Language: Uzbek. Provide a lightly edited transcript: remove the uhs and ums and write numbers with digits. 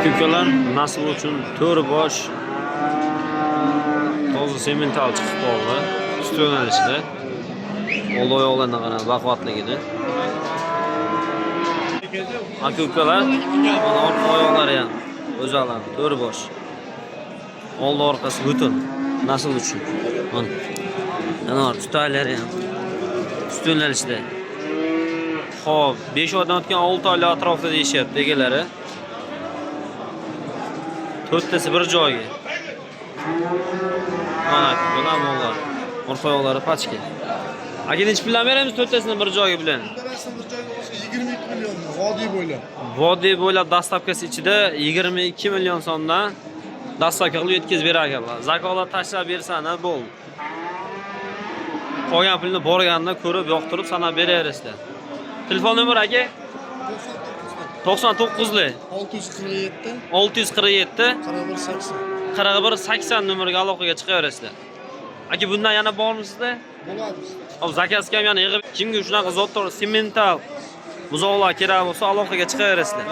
Aka-ukalar, nasl uchun to'rt bosh toza semental chiqib qoldi. Sut yo'nalishida. Oldi oyoqlarini qarang, baquvvatligini. Aka-ukalar, mana orqa oyoqlari ham o'zalari, to'rt bosh. Oldi orqasi butun nasl uchun. Mana. Mana tutaylari ham sut yo'nalishida. Xo'p, 5 oydan o'tgan, 6 oylik atrofida deyishyapti egalari. To'rttasi bir joyga. Mana bular mollar. Orqa oyoqlari пачка. Aka, nechi puldan beramiz to'rttasini bir joyga bilan? Bittasini bir joyga bo'lsa, 22 million, vodiy bo'ylab. Vodiy bo'ylab доставка si ichida 22 million so'mdan доставка qilib yetkazib berar ekanlar. Zakolat tashlab bersani bo'ldi. Qolgan pulni borganda ko'rib, yoqtirib sanab beraverasizlar. Telefon nomer, aka? 99 li 647 647 41 80. 41 80 nomeriga aloqaga chiqaverasizlar. Aka, bundan yana bormi sizda? Bo'ladi. Hop, заказ ga ham yana yig'ib, kimga shunaqa zotdor semental buzoqlar kerak bo'lsa, aloqaga chiqaverasizlar.